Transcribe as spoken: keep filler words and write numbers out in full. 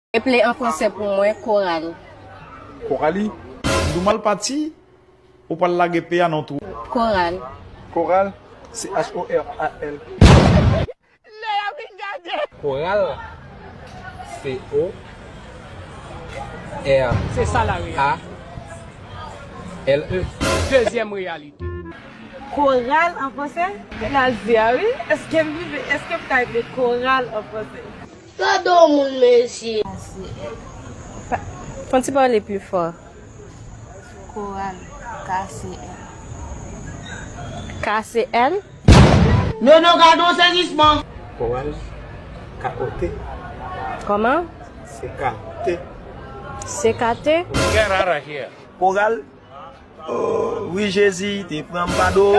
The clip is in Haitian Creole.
Reple an fransè pou mwen, koral. Korali. Doumal pati, ou pral lage P a nan twou. Koral. Koral. C H O R A L. Koral. C O R Se sa la reyalite. A L E. Dezyèm reyalite. Koral an fransè? N al di a wi. Èske m rive? Èske m ka eple koral an fransè? Gade yon moun mesye. Fon ti pale pi fò. Koral. K C L. K C L? Nono gade yon sezisman. Koral. K O T. Kòman? C K T. C K T? Get out of here. Koral. Oh, wi Jezi, te pran m pa do.